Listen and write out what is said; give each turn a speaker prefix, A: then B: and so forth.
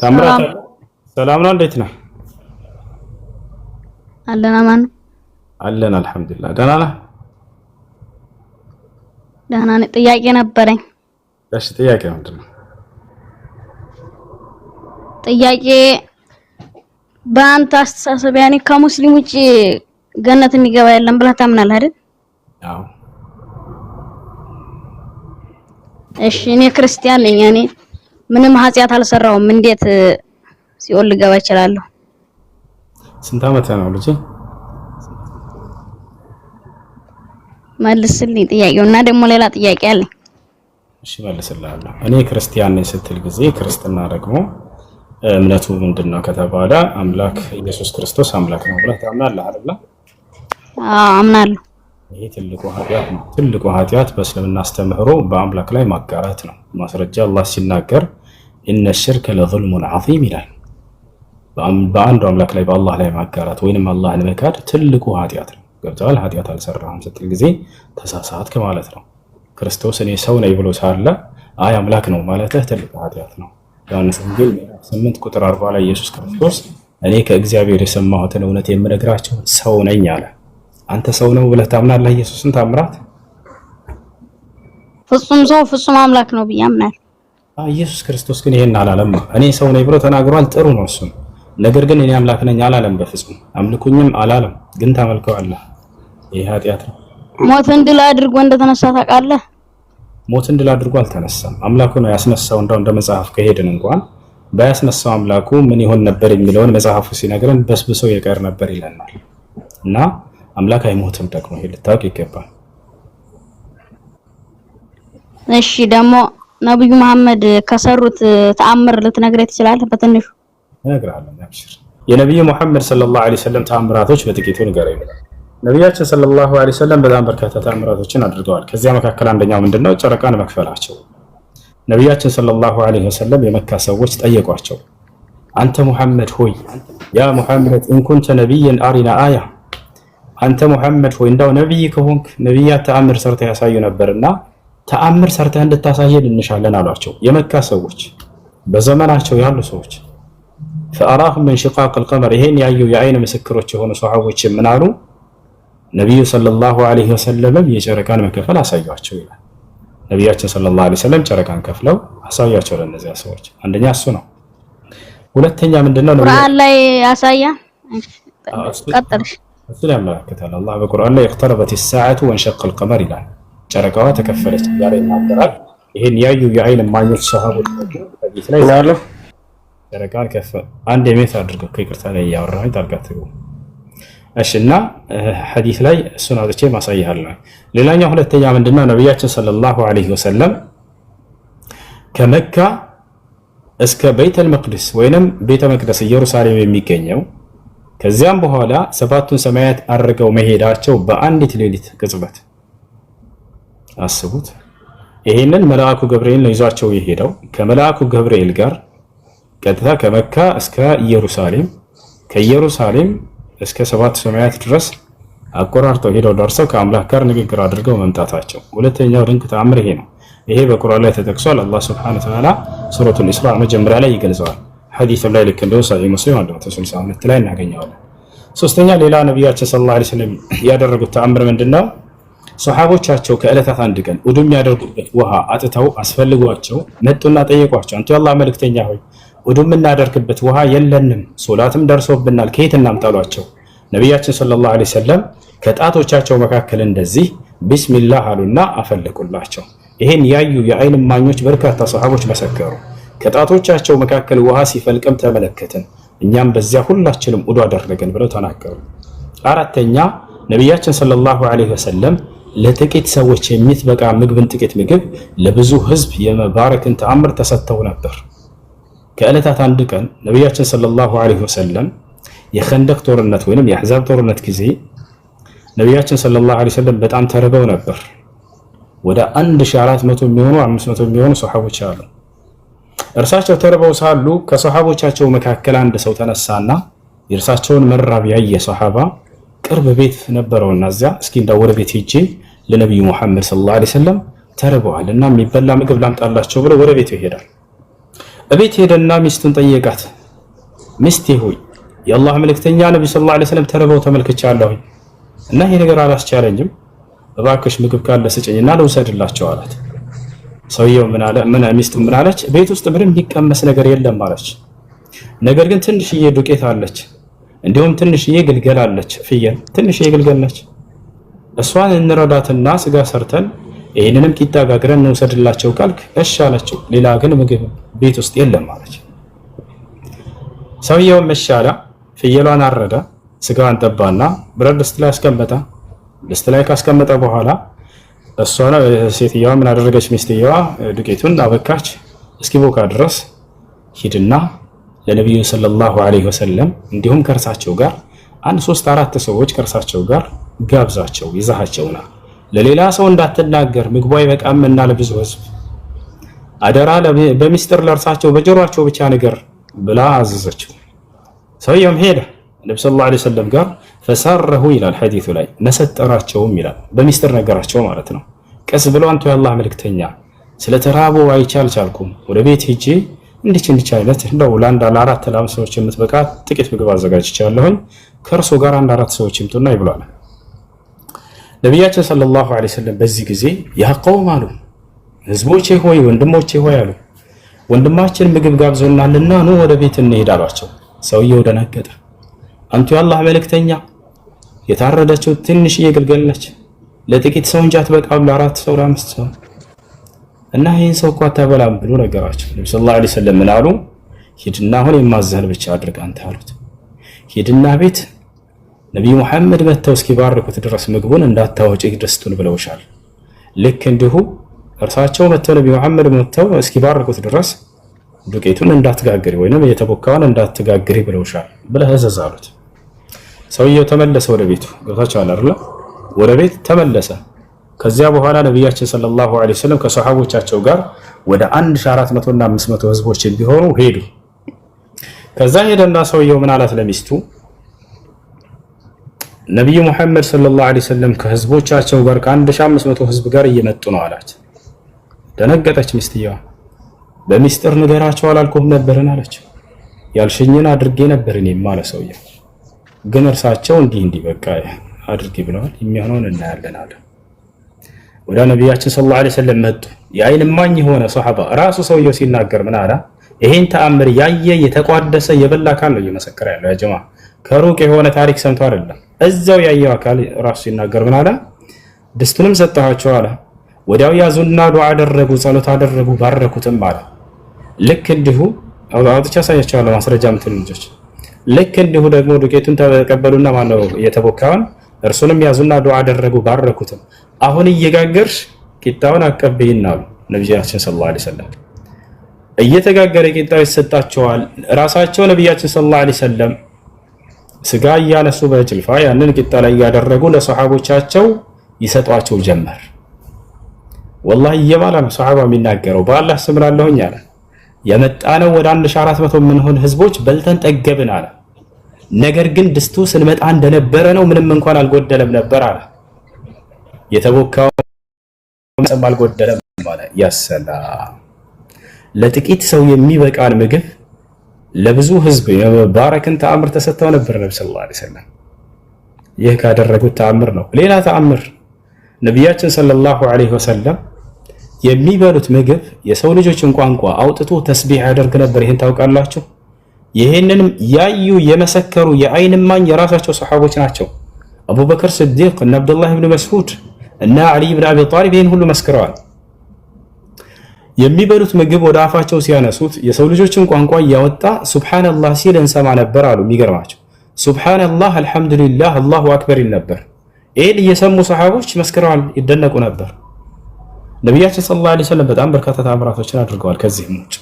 A: ታምራት
B: ሰላም
A: ሰላም ነው? እንዴት ነህ?
B: አለን። አማን
A: አለን አልሐምዱሊላህ። ደህና ነህ?
B: ደህና ነኝ። ጥያቄ ነበረኝ።
A: እሺ፣ ጥያቄ ምንድን ነው?
B: ጥያቄ በአንተ አስተሳሰብ ያኔ ከሙስሊም ውጭ ገነት የሚገባ የለም ብለህ ታምናለህ አይደል?
A: አዎ።
B: እሺ፣ እኔ ክርስቲያን ነኝ። እኔ ምንም ኃጢአት አልሰራሁም። እንዴት ሲኦል ልገባ እችላለሁ?
A: ስንት ዓመትህ ነው ልጄ?
B: መልስልኝ ጥያቄው። እና ደግሞ ሌላ ጥያቄ አለኝ።
A: እሺ መልስልሃለሁ። እኔ ክርስቲያን ነኝ ስትል ጊዜ ክርስትና ደግሞ እምነቱ ምንድን ነው ከተባለ አምላክ ኢየሱስ ክርስቶስ አምላክ ነው ብለህ ታምናለህ አይደለ?
B: አዎ አምናለሁ።
A: ይሄ ትልቁ ኃጢአት ነው። ትልቁ ኃጢአት በእስልምና አስተምህሮ በአምላክ ላይ ማጋራት ነው። ማስረጃ አላህ ሲናገር إن الشرك لظلم عظيم ይላል። በአንዱ አምላክ ላይ በአላህ ላይ ማጋራት ወይንም አላህን መካድ ትልቁ ኃጢአት ነው። ገብተዋል። ኃጢአት አልሰራህም ስትል ጊዜ ተሳሳትክ ማለት ነው። ክርስቶስ እኔ ሰው ነኝ ብሎ ሳለ አይ አምላክ ነው ማለትህ ትልቁ ኃጢአት ነው። ዮሐንስ ወንጌል ምዕራፍ 8 ቁጥር 40 ላይ ኢየሱስ ክርስቶስ እኔ ከእግዚአብሔር የሰማሁትን እውነት የምነግራቸው ሰው ነኝ አለ። አንተ ሰው ነው ብለህ ታምናለህ? ኢየሱስን ታምራት
B: ፍጹም ሰው ፍጹም አምላክ ነው ብዬ አምናለሁ።
A: ኢየሱስ ክርስቶስ ግን ይሄን አላለም። እኔ ሰው ነኝ ብሎ ተናግሯል። ጥሩ ነው እሱም። ነገር ግን እኔ አምላክ ነኝ አላለም። በፍጹም አምልኩኝም አላለም። ግን ታመልከዋለህ። ይህ ኃጢአት ነው።
B: ሞትን ድል አድርጎ እንደተነሳ ታውቃለህ?
A: ሞትን ድል አድርጎ አልተነሳም። አምላኩ ነው ያስነሳው። እንደው እንደ መጽሐፍ ከሄድን እንኳን ባያስነሳው አምላኩ ምን ይሆን ነበር የሚለውን መጽሐፉ ሲነግረን በስብሰው የቀር ነበር ይለናል። እና አምላክ አይሞትም ደግሞ ይሄ ልታውቅ ይገባል።
B: እሺ፣ ደግሞ ነብዩ መሐመድ ከሰሩት ተአምር ልትነግረኝ ትችላለህ? በትንሹ።
A: እነግርሃለሁ። አብሽር። የነቢዩ ሙሐመድ صلى الله عليه وسلم ተአምራቶች በጥቂቱ ንገረኝ። ነቢያችን صلى الله عليه وسلم በጣም በርካታ ተአምራቶችን አድርገዋል። ከዚያ መካከል አንደኛው ምንድነው? ጨረቃን መክፈላቸው። ነቢያችን صلى الله عليه وسلم የመካ ሰዎች ጠየቋቸው፣ አንተ ሙሐመድ ሆይ يا محمد إن كنت نبيا أرنا آية፣ አንተ ሙሐመድ ሆይ እንዳው ነቢይ ከሆንክ ነቢያት ተአምር ሰርተህ ያሳዩ ነበርና ተአምር ሰርተህ እንድታሳየን እንሻለን አሏቸው። የመካ ሰዎች በዘመናቸው ያሉ ሰዎች فأراهم انشقاق القمر፣ ይሄን ያዩ የአይን ምስክሮች የሆኑ ሰሃቦች ምን አሉ? ነቢዩ صلى الله عليه وسلم ም የጨረቃን መከፈል አሳያቸው ይላል። ነቢያችን صلى الله عليه وسلم ጨረቃን ከፍለው አሳያቸው ለእነዚያ ሰዎች። አንደኛ እሱ ነው። ሁለተኛ ምንድነው?
B: ቁርአን ላይ ያሳያ። ቀጥልሽ።
A: እሱን ያመላክታል። አላህ በቁርአን ላይ اقتربت الساعة وانشق القمر ይላል። ጨረቃዋ ተከፈለች እያለ ይናገራል። ይህን ያዩ የአይን እማኞች ሰሃቦች ሐዲስ ላይ
C: አለሁ።
A: ጨረቃን ከፈ አንድ የሜት አድርገው ከይቅርታ ላይ እያወራሁኝ ጣልቃ ትግቡ። እሺ እና ሐዲስ ላይ እሱን አውጥቼ ማሳይሃለሁ። ሌላኛው ሁለተኛ ምንድነው? ነቢያችን صلى الله عليه وسلم ከመካ እስከ ቤተል መቅደስ ወይንም ቤተ መቅደስ ኢየሩሳሌም የሚገኘው ከዚያም በኋላ ሰባቱን ሰማያት አድርገው መሄዳቸው በአንዲት ሌሊት ቅጽበት አስቡት። ይሄንን መልአኩ ገብርኤል ነው ይዟቸው የሄደው። ከመልአኩ ገብርኤል ጋር ቀጥታ ከመካ እስከ ኢየሩሳሌም፣ ከኢየሩሳሌም እስከ ሰባት ሰማያት ድረስ አቆራርጠው ሄደው ደርሰው ከአምላክ ጋር ንግግር አድርገው መምጣታቸው ሁለተኛው ድንቅ ተአምር ይሄ ነው። ይሄ በቁርአን ላይ ተጠቅሷል። አላህ سبحانه وتعالى ሱረቱል ኢስራ መጀመሪያ ላይ ይገልጸዋል። ሐዲስም ላይ ልክ እንደው ሰሒህ ሙስሊም 162 ላይ እናገኘዋለን። ሶስተኛ ሌላ ነቢያችን صلى الله عليه وسلم ያደረጉት ተአምር ምንድነው? ሰሓቦቻቸው ከዕለታት አንድ ቀን ውዱ የሚያደርጉበት ውሃ አጥተው አስፈልጓቸው መጡና ጠየቋቸው። አንቱ የአላህ መልእክተኛ ሆይ ውዱ የምናደርግበት ውሃ የለንም፣ ሶላትም ደርሶብናል፣ ከየት እናምጣሏቸው? ነቢያችን صلى الله عليه وسلم ከጣቶቻቸው መካከል እንደዚህ ቢስሚላህ አሉና አፈለቁላቸው። ይሄን ያዩ የአይን እማኞች በርካታ ሰሓቦች መሰከሩ። ከጣቶቻቸው መካከል ውሃ ሲፈልቅም ተመለከትን፣ እኛም በዚያ ሁላችንም ውዱ አደረግን ብለው ተናገሩ። አራተኛ ነቢያችን صلى الله عليه وسلم ለጥቂት ሰዎች የሚትበቃ ምግብን ጥቂት ምግብ ለብዙ ህዝብ የመባረክን ተአምር ተሰጥተው ነበር። ከዕለታት አንድ ቀን ነቢያችን صلى الله عليه وسلم የኸንደቅ ጦርነት ወይንም የአሕዛብ ጦርነት ጊዜ ነቢያችን صلى الله عليه وسلم በጣም ተርበው ነበር። ወደ 1400 የሚሆኑ 500 የሚሆኑ ሰሓቦች አሉ። እርሳቸው ተርበው ሳሉ ከሰሓቦቻቸው መካከል አንድ ሰው ተነሳና የእርሳቸውን መራብ ያየ ሰሓባ ቅርብ ቤት ነበረውና እዚያ እስኪ እንዳው ወደ ቤት ሄጄ ለነቢዩ ሙሐመድ صلى الله عليه وسلم ተርበዋል እና የሚበላ ምግብ ላምጣላቸው ብሎ ወደ ቤቱ ይሄዳል። እቤት ሄደና ሚስቱን ጠየቃት። ሚስቴ ሆይ፣ የአላህ መልእክተኛ ነቢ صلى الله عليه وسلم ተርበው ተመልክቻለሁኝ እና ይሄ ነገር አላስቻለኝም፣ እባክሽ ምግብ ካለ ስጭኝና ልውሰድላቸው አላት። ሰውየው ምን አለ? ምን ሚስቱ ምን አለች? ቤት ውስጥ ምንም የሚቀመስ ነገር የለም አለች። ነገር ግን ትንሽዬ ዱቄት አለች፣ እንዲሁም ትንሽዬ ግልገል አለች፣ ፍየል ትንሽዬ ግልገል ነች። እሷን እንረዳትና ስጋ ሰርተን ይህንንም ቂጣ ጋግረን እንውሰድላቸው ካልክ እሺ አለችው። ሌላ ግን ምግብ ቤት ውስጥ የለም አለች። ሰውየውም እሺ አለ። ፍየሏን አረደ፣ ስጋዋን ጠባና ብረት ድስት ላይ አስቀመጠ። ድስት ላይ ካስቀመጠ በኋላ እሷ ሴትየዋ ምን አደረገች? ሚስትየዋ ዱቄቱን አበካች። እስኪቦካ ድረስ ሂድና ለነቢዩ صلى الله عليه وسلم እንዲሁም ከእርሳቸው ጋር አንድ ሶስት አራት ሰዎች ከእርሳቸው ጋር ጋብዛቸው፣ ይዛሃቸውና ለሌላ ሰው እንዳትናገር፣ ምግቧ አይበቃምና ለብዙ ህዝብ አደራ፣ በሚስጥር ለእርሳቸው በጆሯቸው ብቻ ንገር ብላ አዘዘችው። ሰውየውም ሄደ ነቢ صلى الله عليه وسلم ጋር። فساره ይላል ሐዲሱ ላይ፣ መሰጠራቸውም ይላል፣ በሚስጥር ነገራቸው ማለት ነው። ቀስ ብሎ አንቱ የአላህ መልክተኛ፣ ስለ ተራቡ አይቼ አልቻልኩም፣ ወደ ቤት ሄጄ እንዲች እንዲች አይነት እንደው ለአንድ ለአራት ለአምስት ሰዎች የምትበቃ ጥቂት ምግብ አዘጋጅቻለሁኝ፣ ከእርሶ ጋር አንድ አራት ሰዎች ይምጡና ይብሏል። ነቢያችን صلى الله عليه وسلم በዚህ ጊዜ يا قوم አሉ፣ ህዝቦቼ ሆይ፣ ወንድሞቼ ሆይ አሉ፣ ወንድማችን ምግብ ጋብዞናልና ኑ ወደ ቤት እንሄድ አሏቸው። ሰውየው ደነገጠ። አንቱ የአላህ መልእክተኛ፣ የታረደችው ትንሽዬ ግልገል ነች፣ ለጥቂት ሰው እንጂ አትበቃም፣ ለአራት ሰው ለአምስት ሰው፣ እና ይህን ሰው እኮ አታበላም ብሎ ነገራቸው። ነቢ صلى الله عليه وسلم ምን አሉ? ሂድና አሁን የማዘህን ብቻ አድርግ አንተ አሉት። ሂድና ቤት ነቢዩ ሙሐመድ መጥተው እስኪባርኩት ድረስ ምግቡን እንዳታወጪ ድስቱን ብለውሻል። ልክ እንዲሁ እርሳቸው መጥተው፣ ነቢ ሙሐመድ መጥተው እስኪባርኩት ድረስ ዱቄቱን እንዳትጋግሪ ወይንም የተቦካውን እንዳትጋግሪ ብለውሻል ብለህ እዘዝ አሉት። ሰውየው ተመለሰ ወደ ቤቱ። ገብታችኋል አይደለ? ወደ ቤት ተመለሰ። ከዚያ በኋላ ነቢያችን صلى الله عليه وسلم ከሰሃቦቻቸው ጋር ወደ 1400 እና 500 ህዝቦች የሚሆኑ ሄዱ። ከዛ ሄደና ሰውየው ምን አላት ለሚስቱ? ነቢዩ ሙሐመድ صلى الله عليه وسلم ከህዝቦቻቸው ጋር ከ1500 ህዝብ ጋር እየመጡ ነው አላት። ደነገጠች ሚስትየዋ። በሚስጥር ንገራቸው አላልኩህም ነበርን አለችው። ያልሽኝን አድርጌ ነበር እኔም አለ ሰውየው። ግን እርሳቸው እንዲህ እንዲህ በቃ አድርጌ ብለዋል፣ የሚሆነውን እናያለን አለ። ወደ ነቢያችን صلى الله عليه وسلم መጡ። የአይን እማኝ የሆነ ሰሐባ ራሱ ሰውየው ሲናገር ምን አለ? ይሄን ተአምር ያየ፣ የተቋደሰ፣ የበላ አካል ነው እየመሰከረ ያለው። يا جماعة፣ ከሩቅ የሆነ ታሪክ ሰምቶ አይደለም፣ እዛው ያየው አካል ራሱ ሲናገር ምን አለ? ድስቱንም ሰጠኋቸው አለ። ወዲያው ያዙና ዱዓ አደረጉ፣ ጸሎት አደረጉ፣ ባረኩትም አለ። ልክ እንዲሁ አውጥቼ አሳያቸዋለሁ ማስረጃ ምትሉ ልጆች። ልክ እንዲሁ ደግሞ ዱቄቱን ተቀበሉና ማነው የተቦካውን እርሱንም ያዙና ዱዓ አደረጉ፣ ባረኩትም። አሁን እየጋገርሽ ቂጣውን አቀብይን አሉ ነቢያችን صلى الله عليه وسلم። እየተጋገረ ቂጣው ይሰጣቸዋል። ራሳቸው ነቢያችን صلى الله عليه وسلم ስጋ እያነሱ በጭልፋ ያንን ቂጣ ላይ እያደረጉ ለሰሃቦቻቸው ይሰጧቸው ጀመር። والله እየማለ ነው ሰሃባ የሚናገረው። በአላህ ስም እላለሁኝ አለ። የመጣነው ወደ 1400 የምንሆን ህዝቦች በልተን ጠገብን አለ። ነገር ግን ድስቱ ስንመጣ እንደነበረ ነው፣ ምንም እንኳን አልጎደለም ነበር አለ። የተቦካው አልጎደለም አለ። يا سلام፣ ለጥቂት ሰው የሚበቃን ምግብ ለብዙ ህዝብ የመባረክን ተአምር ተሰጥተው ነበር ነቢ صلى الله عليه وسلم። ይህ ካደረጉት ተአምር ነው። ሌላ ተአምር፣ ነቢያችን صلى الله عليه وسلم የሚበሉት ምግብ የሰው ልጆችን ቋንቋ አውጥቶ ተስቢሕ ያደርግ ነበር። ይህን ታውቃላችሁ? ይህንንም ያዩ፣ የመሰከሩ የአይን እማኝ የራሳቸው ሰሓቦች ናቸው። አቡበክር ስዲቅ እና አብዱላህ ብን መስዑድ እና ዓሊ ብን አቢ ጣሊብ ይህን ሁሉ መስክረዋል። የሚበሉት ምግብ ወደ አፋቸው ሲያነሱት የሰው ልጆችን ቋንቋ እያወጣ سبحان الله ሲል እንሰማ ነበር አሉ። የሚገርማቸው سبحان الله፣ الحمد لله፣ الله أكبر ይል ነበር። ይህን እየሰሙ ሰሓቦች መስክረዋል፣ ይደነቁ ነበር። ነቢያችን صلى الله عليه وسلم በጣም በርካታ ተአምራቶችን አድርገዋል። ከዚህም ውጭ